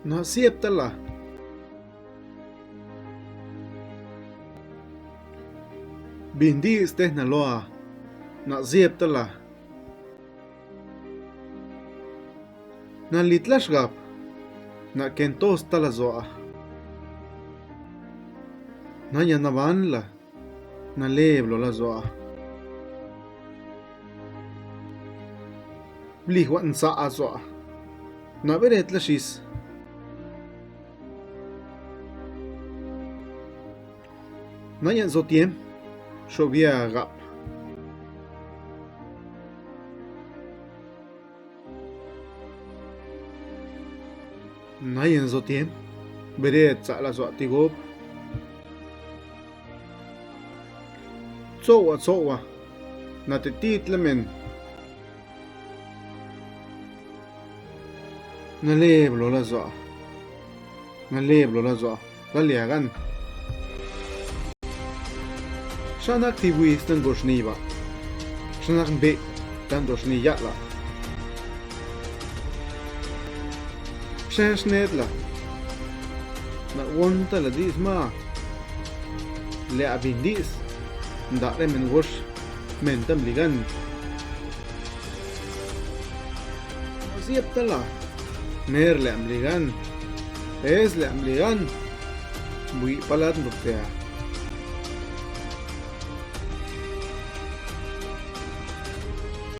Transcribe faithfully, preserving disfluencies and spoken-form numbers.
Nasiepta laa. Bindiꞌ stejna lua, nasiepta laa. Nalitla xgab, naquentosta lazuaa. Naña nabanla, naleblo lazuaa. Blijuaꞌ nsaa zuaa, nabe retla xis. Nañaꞌ zotiemp, xobiá gaꞌp. Nañaꞌ zotiemp, bereetsaꞌ lazuaa ti gop. Tsoꞌhuaꞌ tsoꞌhuaꞌ, nate titla men. Naleblo lazuaa, naleblo lazuaa, laliá gan. Xa nac ti huis nandxóꞌ xnibaꞌ, xa nac mbeꞌ nandxóꞌ xni yaꞌlaꞌ. Xa xnedla, nahuonta la diꞌ jma, leaꞌ bindiꞌs ndaꞌ remen goxh, menta mligán. Ziepta laa, mer leaꞌ mligán, es leaꞌ mligán, buiꞌ palat ndutea.